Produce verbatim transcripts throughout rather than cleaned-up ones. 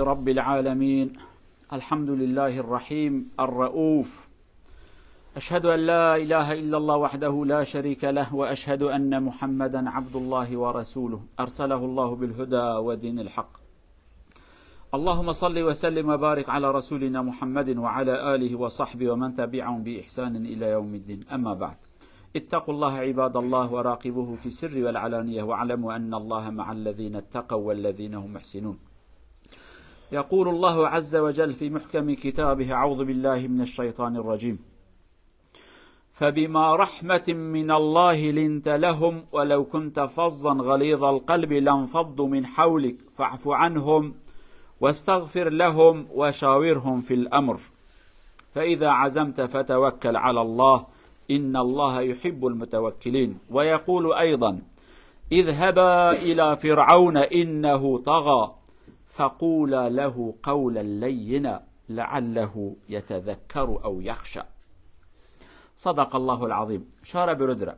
رب العالمين. الحمد لله الرحيم الرؤوف. أشهد أن لا إله إلا الله وحده لا شريك له، وأشهد أن محمدا عبد الله ورسوله، أرسله الله بالهدى ودين الحق. اللهم صل وسلم وبارك على رسولنا محمد وعلى آله وصحبه ومن تبعهم بإحسان إلى يوم الدين. أما بعد. اتقوا الله عباد الله وراقبوه في السر والعلانية، واعلموا أن الله مع الذين اتقوا والذين هم محسنون. يقول الله عز وجل في محكم كتابه: أعوذ بالله من الشيطان الرجيم. فبما رحمة من الله لنت لهم ولو كنت فظا غليظ القلب لانفضوا من حولك فاعف عنهم واستغفر لهم وشاورهم في الأمر فإذا عزمت فتوكل على الله إن الله يحب المتوكلين. ويقول أيضا: اذهبا إلى فرعون إنه طغى فقولا له قولا لينا لعله يتذكر أو يخشى. صدق الله العظيم. Şara bürüdüre.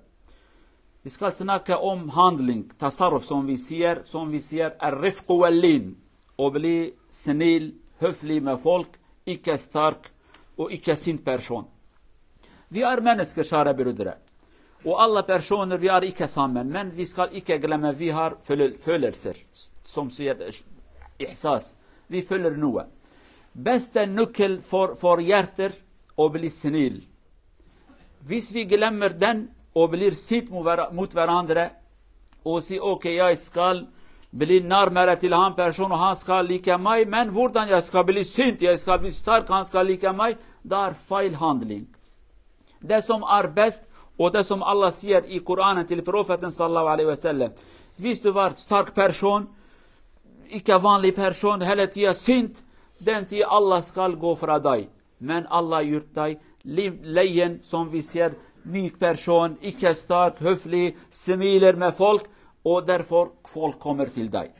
Îskal sinake om handling, tasarruf son vî siyer, son vî siyer, er rifq û wellîn. O bilî sinîl, hüflî me folk, îke stark û îke sînd perşon. Vî ar menis ke şare bürüdüre. O Allah perşonir vî ar îke samen. Men vîskal îke gileme vî har fölel, fölel sir. Som siyer ihsas. Vî fölel nuwe. Beste nukil for, for yertir, o bilî sinîl. Vîs vî gilemir den, o bilîr sît mu vera-, mut verandire. O si okey ya îskal, bilî nar mere tilhan perşon han skal lîke may, men vurdan ya ska bilî sînt, ya ska bilî stark han skal lîke may, dar file handling. Desom ar best, o desom Allah siyer i Kur'an'ın til profetin sallallahu aleyhi ve sellem. Vîst var stark perşon, îke van lî perşon, hele tiya sînt, den ti Allah skal gofraday. Men Allah yurtday, li-, leyen son vîsyer, mîk perşon, îke stark, hüflî, simîlir me folk, o derfor folk komir tîlday.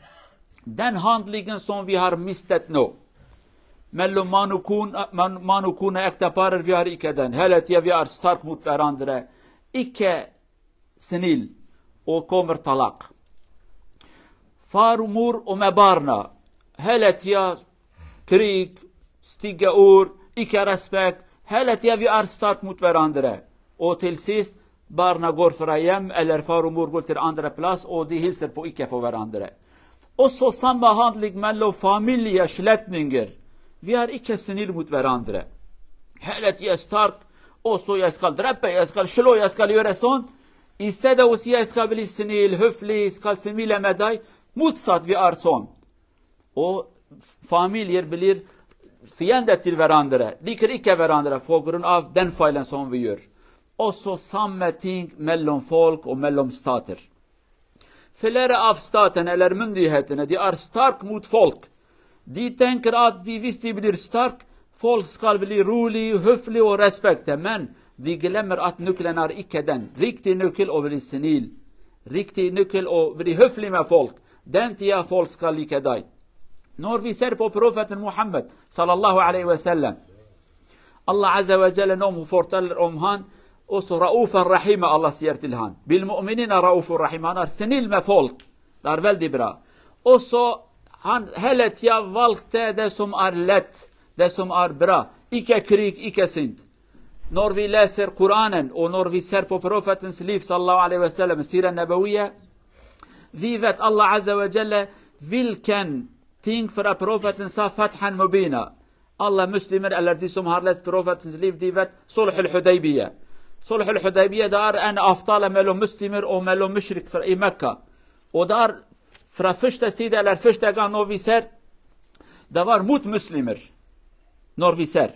Den handlîgin son vî har mistet no. Mello manukun, man-, manukuna ekte parir vî har îke den. Hele tiye vî har stark mut verandire. Îke sinîl û komir talaq. Far û mûr û me barna. Hele tiya krîk, stîge ûr, îke respek, hele tiya vî ar stark mut verandire. O til sîst, barna gor firayem, eler far û mûr gul tir andre plas, o dî hîl ser po îke po verandire. O so samba handlik mello familie Schlettninger, vî ar îke sinîl mut verandire. Hele tiya stark, o so ya skal drepe, ya skal şilo, ya skal yöre son, Îste de wisiya îska bilî sinîl, hüflî, îska simîle me day, mut sat vî arson. O familier bilîr fiyen de tir verandire, dîkir îke verandire, fogurun av den faylen son viyur. O so sam meting mellon folk û mellon statir. Filere av staten eler min dî hetine, dî ar stark mut folk. Dî tenkir at dî vîstî bilîr stark, folk skal bilî rûlî, hüflî û respekte. Men dî gilemir at nuklenar îkeden. Rîktî nukil o bilî sinîl. Rîktî nukil o bilî hüflî me folk. Den tiya folk skal lîke day. Nor vî ser po profetin Muhammed sallallahu aleyhi ve sellem. Allah Azze ve Celle nom fortal omhan, o so Raufen Rahîme Allah siyertil han. Bil mu'minîne Raufur Rahîm, hanar sinîl me folk. Dar vel dî bira. O so han hele tiya valk te desom ar let, desom ar bira. Îke krîk, îke sind. Nor vî le ser Kur'anen, o nor vî ser po profetin slîv sallallahu aleyhi ve sellem, sîre nebewiye. Vî vet Allah Azze ve Celle vilken ting fira profetin sa fethen mubîna. Allah Müslimir eler dîsom harlet profetin slîv dî vet Sulhul Hudeybiye. Sulhul Hudeybiye de ar en aftale melo Müslimir o melo müşrik fir i Mekka. O dar fira fişte sîde eler fişte ga novî ser. De var mut Müslimir. Norvî ser.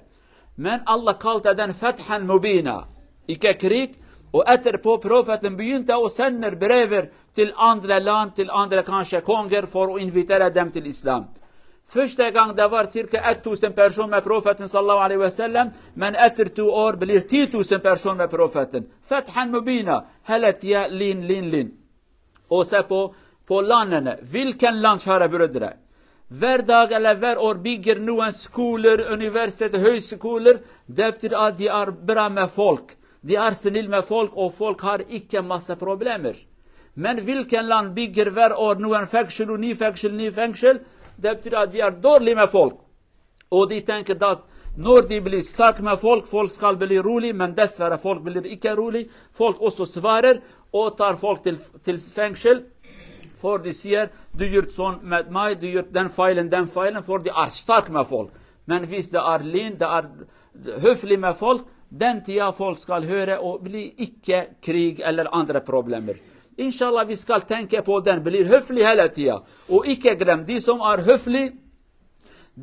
Men Allah kal te den fethen mubîna. Îke krîk, o etir po profetin biyun te o sennir birevir til andre lan, til andre kanşe konger for o invitere dem til Islam. Fiştegang de var çirke et tusin perşon me profetin sallallahu aleyhi ve sellem, men etir tu or bilir ti tusin perşon me profetin. Fethen mubîna, hele tiye lîn, lîn, lîn. O se po, po lanene, vilken lan çare bürüdüre. Ver dagele ver or bîgir nuen skulir, üniversite, höy skulir, deptir a diar bira me folk. Diar sinil me folk, o folk har ikke masse problemir. Men vilken lan bîgir ver or nuen fekşil u ni fekşil, ni fekşil, Debtira diyar dor lime folk. O di tenke dat nor di bili stark me folk, folk skal bili ruli, men des vere folk bilir ikke ruli, folk oso svarer, o tar folk til, til fengschel, for di sier, du yurt son met mai, du yurt den feilen, den feilen, for di ar stark me folk. Men vis de ar lin, de ar höfli me folk, den tia folk skal höre o bili ikke krig eller andre problemer. İnşallah vi skal tenke på den, blir höfli hele tia. O ikke grem, di som ar höfli,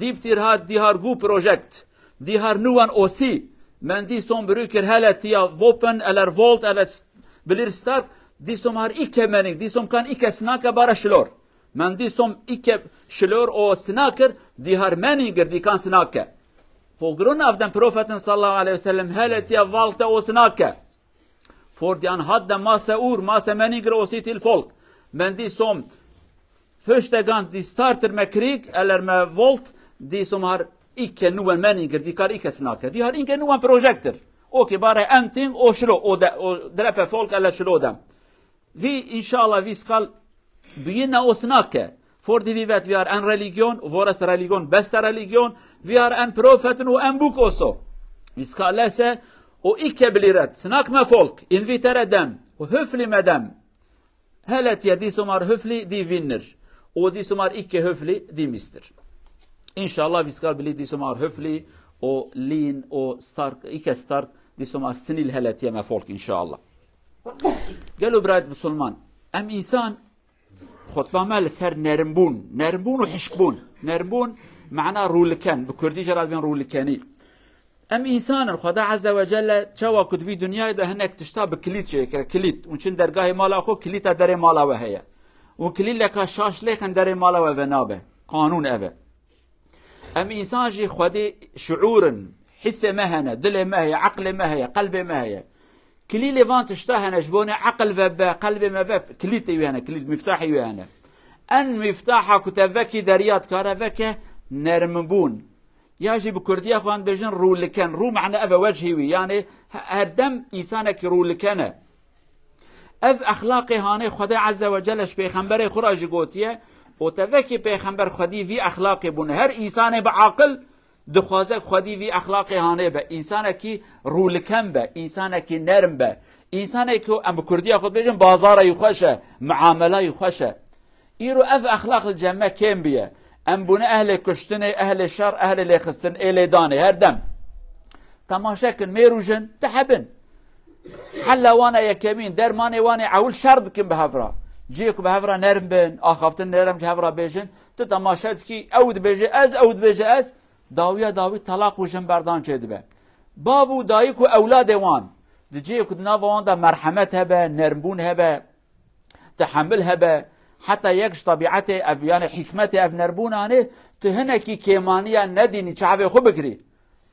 Dîptîr hat dî har gu projekt, dî har nuwan osî, men dî som brûkir hele tiya vopen eller volt eller s-, bilir stark, dî som har ikke mening, dî som kan ikke snake bara şilor. Men dî som ikke şilor o snakir, dî har meningir, dî kan snake. Po grund av den profeten sallallahu aleyhi ve sellem hele tiya valte o snake. For di an hat de mase ur, mase meningir osî til folk. Men dî som föştegan di starter me krig, eller me volt, di som har ikke nuwen meningir, di kar ikke snake. Di har ikke nuwen projektir. O ki bare enting o şilo, o de, o drepe folk eller şilo dem. Vi inşallah vi skal biyine o snake. For di vi vet vi har en religion, voras religion, beste religion, vi har en profetin o en buk oso. Vi skal lese o ikke biliret. Snak me folk, invitere dem, o höfli me dem. Hele tiye dî somar höflî dî vînir. O dî somar îkê höflî dî mîstir. İnşallah viskar bilî dî somar höflî o lîn o stark îke stark dî somar sinîl hele tiye me folk inşallah. Gelo birayet Musulman. Em insan xutba me li ser nermbûn. Nermbûn û hişkbûn. Nermbûn mana rûliken. Bi kurdî jê re dibên rûlikenî. Em însan in, Xweda Azze ve Celle çawa ku di vî dinyayê de hinek tişta bi kilît çêkire, kilît. Hûn çin dergahê mala xwe, kilîta derê mala we heye. Û kilîleka şaş lêxin derê mala we venabe. Qanûn ev e. Em însan jî Xwedê şiûr in, hissê me hene, dilê me heye, eqlê me heye, qelbê me heye. Kilîlê van tişta hene, ji bonê eqil ve be, qelbê me be, kilîtê wî hene, kilît, miftahê wî hene. En miftaha ku te vekî derya dikare veke, nermbûn. Ya jî bi kurdiya xwe em dibêjin rûliken. Rû mane ev e, wechî wî. Yanê he-, her dem însanekî rûliken e. Ev exlaqê hanê Xwedê Azze ve Celle ji pêxemberê xwe re jî gotiye û tevekî pêxember xwedî vî exlaqê bûne. Her însanê bi aqil dixwaze ku xwedî vî exlaqê hanê be. Însanekî rûliken be, însanekî nerm be. Însanekî em bi kurdiya xwe dibêjin bazara wî xweş e, miamela wî xweş e. Îro ev exlaq li cem me kêm biye. Em bûne ehlê kuştinê, ehlê şer, ehlê lêxistin, ê lêdanê, her dem. Temaşe kin, mêr û jin, dihebin. Hella wan e yekemîn, dermanê wan ê ewil şer dikin bi hev re. Cihê ku bi hev re nerm bin, axaftin nerm ji hev re bêjin, tu temaşe dikî, ew dibêje ez, ew dibêje ez, dawiya dawî telaq û jin berdan çêdibe. Bav û dayik û ewladê wan, di cihê ku di nava wan de merhemet hebe, nermbûn hebe, tehemil hebe, heta yek ji tebîetê ev, yani hikmetê ev nerbûnanê, tu hinekî kêmaniya nedînî çavê xwe bigirî.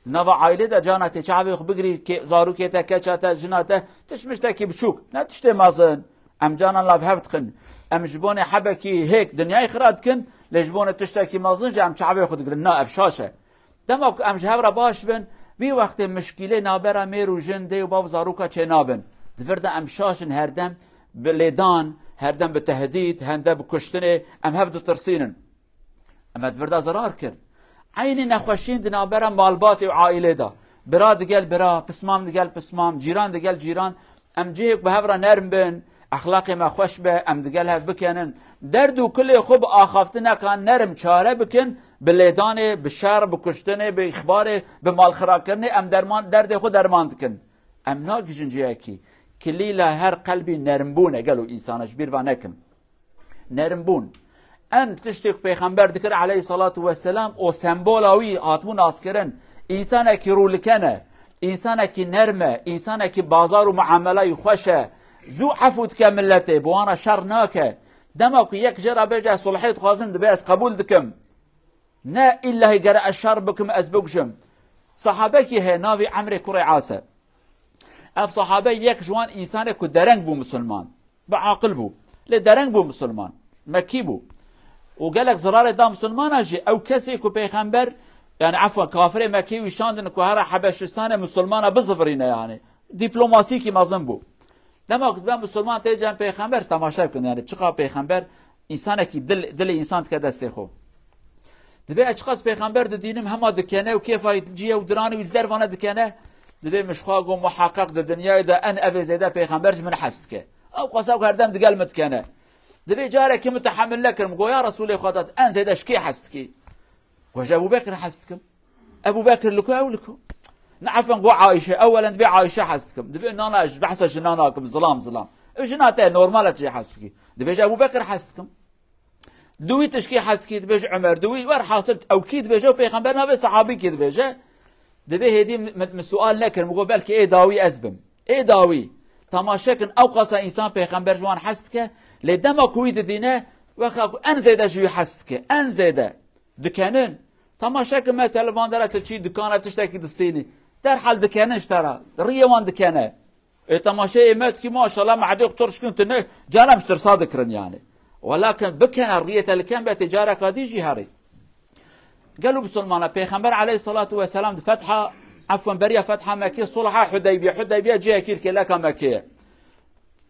Nava aîlê de cana tê çavê xwe bigirî, kê, zarokê te, keça te, jina te, tişt miştekî biçûk, ne tiştê mezin. Em canan lav hev dixin. Em ji bonê hebekî hêk dinyayê xira dikin, lê ji bonê tiştekî mezin jî em çavê xwe digirin. Na, ev şaş e. Dema ku em ji hev re baş bin, vî wextê mişkîlê nabera mêr û jin, dê û bav zaroka çênabin. Di vir de em şaş in her dem bi lêdan, her dem bi tehdîd, her dem bi kuştinê, em hev ditirsînin. Em di vir de zerar kir. Eynî nexweşiyên di nabera malbatê û aîlê de. Bira digel bira, pismam digel pismam, cîran digel cîran, Em cihê ku bi hev re nerm bin, exlaqê me xweş be, em digel hev bikenin. Derd û kulê xwe bi axaftineka nerm çare bikin, bi lêdanê, bi şer, bi kuştinê, bi îxbarê, bi malxirakirinê em derman, derdê xwe derman dikin. Em nagihîjin cihekî. Kilîla her qelbî nermbûn e, gelo însana ji bîr ve nekin. Nermbûn. En tiştê ku Pêxember dikir aleyhissalatu vesselam, o sembola wî hatibû naskirin. Însanekî rûliken e, însanekî nerm e, însanekî bazar û muamela wî xweş e. Zû efû dike miletê, bi wan re şer nake. Dema ku yek jê re bêje ez sulhê dixwazim, dibê ez qebûl dikim. Ne îllahî gere ez şer bikim, ez bikujim. Sahabekî heye, navê Emrê kurê As e. Ev sahabe yek ji wan însanê ku dereng bû misilman. Bi aqil bû. Lê dereng bû misilman. Mekkî bû. Û gelek zirarê da misilmana jî ew kesê ku pêxember, yani efwen kafirê Mekkî wî şandin ku here Hebeşistanê misilmana bizivirîne yani. Dîplomasîkî mezin bû. Dema ku dibe misilman tê cem pêxember temaşe bikin yani çiqa pêxember însanekî dil, dilê însan dike destê xwe. Dibê ez çiqas pêxember didînim, hema dikene û kêfa wî cî ye û diranê wî li dervane dikene. Dibê min ji xwe got, muheqeq di dinyayê de en evê zêde pêxember ji min hez dike. Ew qasa ku herdem digel min dikene. Dibê carekî min tehemil nekirim. Got, ya Resûlê Xweda, en zêde ji kê hez dikî? Got, ji Ebû Bekir hez dikim. Ebû Bekir li ku, ew li ku? Ne, efwen, got, Ayşe. Ewelen dibê Ayşe hez dikim. Dibê nana, ez behsa jina nakim, zilam zilam. Ew jina te normal e, tu jê hez bikî. Dibê ji Ebû Bekir hez dikim. Duwî tu ji kê hez dikî? Dibêje Umer. Duwî, werhasil ew kî dibêje, ew pêxember nabe, sahabî kî dibêje. Dibê hêdî min, min sual nekir, min got belkî ê dawî ez bim. Ê dawî. Temaşe kin, ew qasa însan pêxember ji wan hez dike, lê dema ku wî didîne, weka ku en zêde ji wî hez dike, en zêde dikenin. Temaşe kin, mesela van dera tu çî dikana tiştekî distînî, derhal dikenin ji te re, riyê wan dikene. Ê temaşeyê me dikî, maşallah, mehdê xwe tirş kin tune, canem ji tirsa dikirin yani. Welakin bikene, riyê te li kem be, tê careka dî jî herî. Gelo bisilmana, Pêxember aleyhissalatu vesselam di fetha, efwen, beriya fetha Mekkê, sulha Hudeybiye, Hudeybiye cihekî li kêleka Mekkê ye.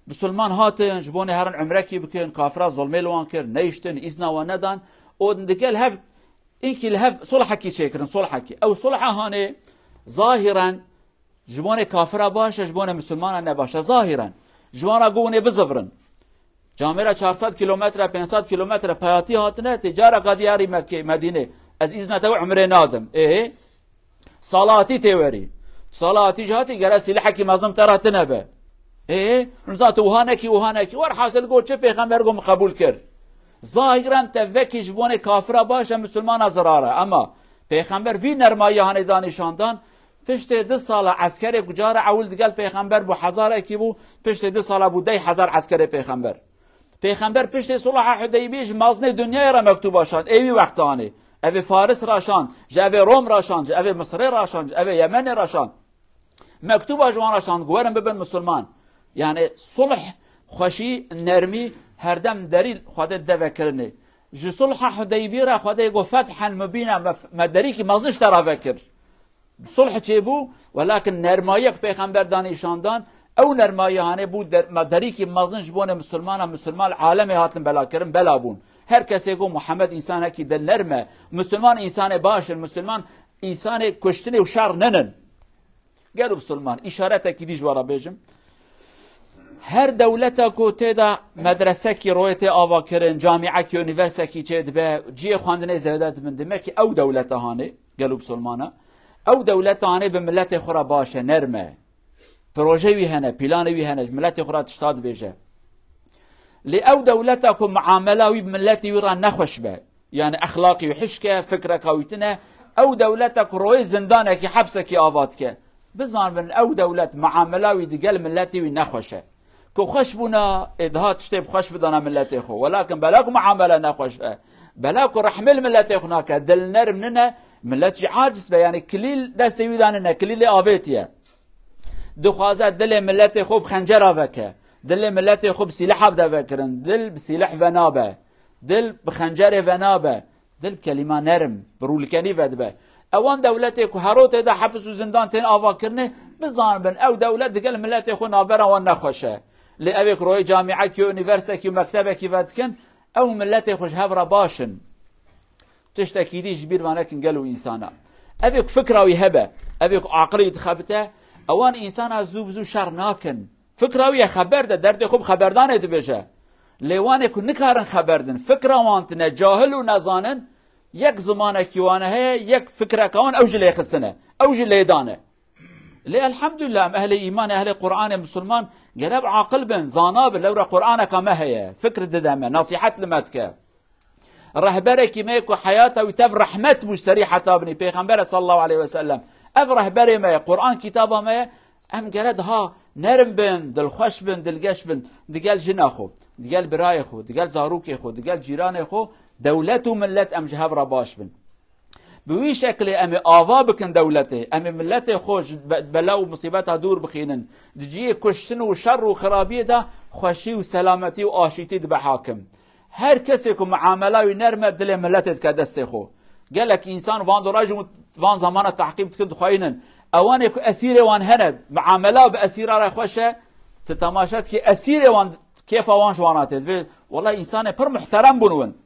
Bisilman hatin, ji bonê herin umrekî bikin, kafira zulmê li wan kir, neyiştin, îzna wan nedan. Û digel hev, inkî li hev sulhekî çêkirin, sulhekî. Ew sulha hanê zahiren ji bonê kafira baş e, ji bonê misilmana ne baş e. Zahiren ji wan re got hûn ê bizivirin. Camêra çar sed kîlometre, pênc sed kîlometre peyatî hatine, tê careka diyarî Mekkê, Medînê, ez îzna te û umrê nadim. Ê, salatî tê werî. Salatî jî hatî, gere sîlehekî mezin te re tine be. Ê, niza tu wiha nekî, wiha nekî. Werhasil got çi, pêxember got min qebûl kir. Zahiren te vekî ji bonê kafira baş e, misilmana zirar e. Ema pêxember vî nermayî hanê da nîşandan, piştê du sala eskerê ku cara ewil digel pêxember bû, hezarekî bû, piştê du sala bû dey hezar eskerê pêxember. Pêxember piştê sulha Hudeybiyê ji mezinê dinyayê re mektûba şand. Ê wî wexta hanê. Evê Faris re şand, ji evê Rom re şand, ji evê Misirê re şand, ji evê Yemenê re şand. Mektûba ji wan re şand, ku werin bibin misilman. Yani sulh, xweşî, nermî, herdem derî Xwedê dide vekirinê. Ji sulha Hudeybiyê re Xwedê got, fethen mubîna, me, me derîkî mezin ji te re vekir. Sulh çêbû, welakin nermayiyek pêxember da nîşandan, ew nermayî hanê bû der-, me derîkî mezin ji bonê misilmana, misilman alemê hatin belakirin, bela bûn. Her kesê got, Muhammed însanekî dilnerm e, misilman însanê baş in, misilman însanê kuştinê û şer ninin. Gelo bisilman, îşaretekî dî ji we re bêjim. Her dewleta ku tê de medresekî royê tê avakirin, camîekî, unîversekî çêdibe, cihê xwendinê zêde dibin, demek ki ew dewleta hanê, gelo bisilmana, ew dewleta hanê bi miletê xwe re baş e, nerm e. Proje wî hene, planê wî hene, ji miletê xwe re tişta dibêje. Lê ew dewleta ku muamela wî bi miletê wî re nexweş be, yani exlaqî wî hişk e, fikreka wî tune, ew dewleta ku royê zindanekî, hepsekî ava dike. Bizanibin ew dewlet muamela wî digel miletê wî nexweş e. Ku xweş bûna, ê diha tiştê bi xweş bidana miletê xwe. Welakin bela ku muamele nexweş e, bela ku rehmê li miletê xwe nake, dilnerm nine, milet jî aciz be, yani kilîl destê wî de nine, kilîlê avêtiye. Dixwaze dilê miletê xwe bi xencera veke. Dilê miletê xwe bi sîleha bide vekirin. Dil bi sîleh venabe. Dil bi xencerê venabe. Dil kelîma nerm, bi rûlikenî vedibe. Ewan dewletê ku hero tê de hepis û zindan tên avakirinê, bizanibin ew dewlet digel miletê xwe navbera wan nexweş e. Lê evê ku royê camîekî, unîverstekî û mektebekî vedikin, ew miletê xwe ji hev re baş in. Tiştekî dî ji bîr ve nekin gelo însana. Evê ku fikra wî hebe, evê ku aqilê wî dixebite, ewan însana zû bi zû şer nakin. Fikra wî ye xeber de, derdê xwe bi xeberdanê dibêje. Lê wanê ku nikarin xeber din, fikra wan tine, cahil û nezanin, yek zimanekî wan heye, yek fikreka wan ew jî lê xistine, ew jî lê dane. Lê elhamdulillah, em ehlê îmanê, ehlê Qur'anê, misilman, gere bi aqil bin, zana bin, lewra Qur'aneka me heye, fikr dide me, nasîhet li me dike. Rehberekî me ye ku heyata wî tev rehmet bû ji serî heta binî, Pêxembere sallallahu aleyhi ve sellem. Ev rehberê me ye, Qur'an kitaba me ye. Em gere daha nerm bin, dilxweş bin, dilgeş bin. Digel jina xwe, digel birayê xwe, digel zarokê xwe, digel cîranê xwe, dewlet û millet em ji hev re baş bin. Bi wî şeklê em ê ava bikin dewletê, em ê miletê xwe ji be-, bela û musîbeta dûr bixînin. Di cihê kuştin û şer û xirabiyê de xweşî û selametî û aşîtî dibe hakim. Her kesê ku muamela wî nerm e, dilê miletê dike destê xwe. Gelek însan van dola jî van zamana tehqîb dikin, dixweyînin. Ewanê ku esîrê wan hene, muamela bi esîra re xweş e, tu temaşe dikî, esîrê wan, kêfa wan ji wan re tê. Dibê, wela însanê pir muhterem bûn win.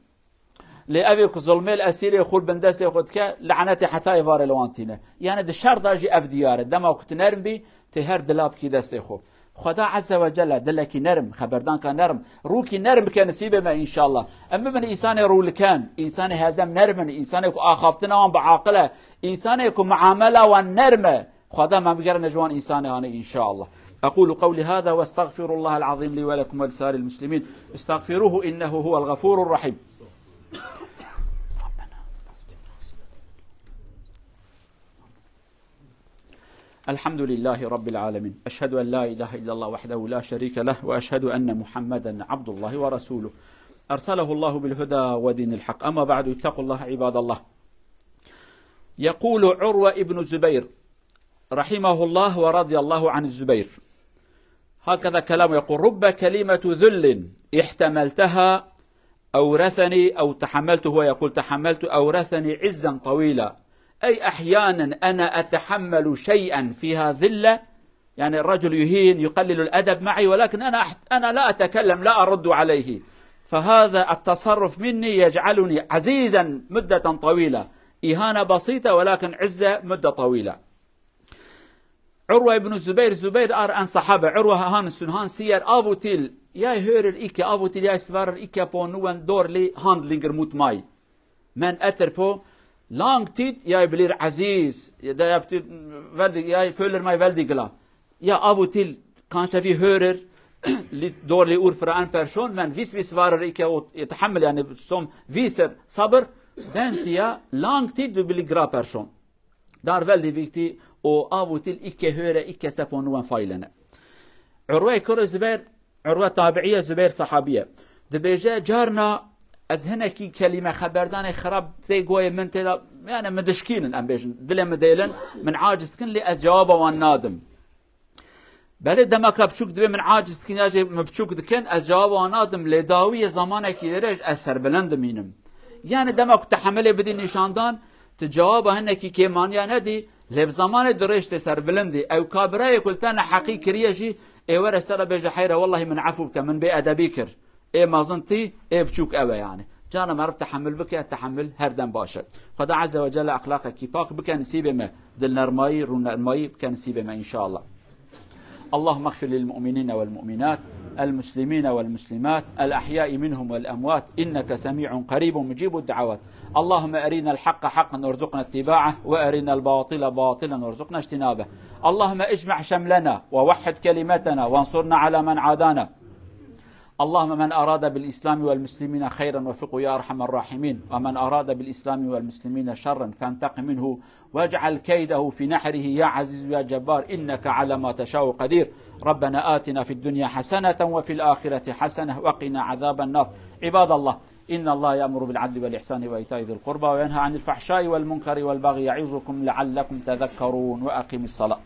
Lê evê ku zulmê li esîrê xwe li bin destê xwe dike, lanetê heta êvarê li wan tîne. Yani di şer de jî ev diyar e. Dema ku tu nerm bî, tê her dila bikî destê xwe. Xweda Azze ve Celle dilekî nerm, xeberdanka nerm, rûkî nerm bike nisîbê me înşallah. Em bibin însanê rûliken, însanê herdem nerm in, însanê ku axaftina wan bi aqil e, însanê ku muamela wan nerm e. Xweda me bigerine ji wan însanê hanê înşallah. أقول قولي هذا وأستغفر الله العظيم لي ولكم ولسائر المسلمين. استغفروه إنه هو الغفور الرحيم. الحمد لله رب العالمين. أشهد أن لا إله إلا الله وحده لا شريك له، وأشهد أن محمدا عبد الله ورسوله. أرسله الله بالهدى ودين الحق. أما بعد، اتقوا الله عباد الله. يقول عروة ابن الزبير، رحمه الله ورضي الله عن الزبير. هكذا كلام يقول: رب كلمة ذل احتملتها أورثني، أو تحملت، هو يقول: تحملت أورثني عزا طويلا. أي أحيانا أنا أتحمل شيئا فيها ذلة، يعني الرجل يهين، يقلل الأدب معي، ولكن أنا أحت-، أنا لا أتكلم، لا أرد عليه. فهذا التصرف مني يجعلني عزيزا مدة طويلة. إهانة بسيطة، ولكن عزة مدة طويلة. Urwe ibn Zubeyr, Zubeyr ar en sahabe, Urwe han sun han siyer, av û til, yay hörer ikke, av û til yay svarer ikke på noen dårlig handlinger mot meg. Men etterpå lang tid, jeg blir aziz, det betyr veldig, jeg føler meg veldig glad. Ja, av og til kanskje vi hører litt dårlige ord fra en person, men hvis vi svarer ikke og tahammel, yani, som viser sabr, den tida, lang tid du blir glad person. Det er veldig viktig, og av og til ikke høre, ikke se på noen feilene. Urwe kurê Zubeyr, Urwe tabiiye, Zubeyr sahabiye. Dibêje, carna ez hinekî kelîme xeberdanê xirab tê goyê min tê de, yani min dişkînin, em bêjin, dilê min dêlin, min aciz dikin, lê ez cewaba wan nadim. Belê demaka biçûk divê min aciz dikin ya jî min biçûk dikin, ez cewaba wan nadim, lê dawiyê zamanekî dirêj ez serbilind dimînim. Yani dema ku tehemelê bidî nîşandan, tu cewaba hinekî kêmaniya nedî, lê bi zamanê dirêj tê serbilindî. Ew ka birayê ku li te neheqî kiriye jî, ê were ji te re bêje, heyre, wellahî min efû bike, min bêedebî kir. Ê mezin tî, ê biçûk ew e yani. Cana meriv tehemil bike, tehemil her dem baş e. Xweda Azze ve Celle exlaqekî pak bike nisîbê me, dilnermayî, rûnermayî bike nisîbê me înşallah. اللهم اغفر للمؤمنين والمؤمنات، المسلمين والمسلمات، الأحياء منهم والأموات، إنك سميع قريب مجيب الدعوات. اللهم أرنا الحق حقا وارزقنا اتباعه، وأرنا الباطل باطلا وارزقنا اجتنابه. اللهم اجمع شملنا ووحد كلمتنا وانصرنا على من عادانا. اللهم من أراد بالإسلام والمسلمين خيرا وفقه يا أرحم الراحمين، ومن أراد بالإسلام والمسلمين شرا فانتقم منه واجعل كيده في نحره يا عزيز يا جبار، إنك على ما تشاء قدير. ربنا آتنا في الدنيا حسنة وفي الآخرة حسنة وقنا عذاب النار. عباد الله، إن الله يأمر بالعدل والإحسان وإيتاء ذي القربى وينهى عن الفحشاء والمنكر والبغي يعظكم لعلكم تذكرون. وأقم الصلاة.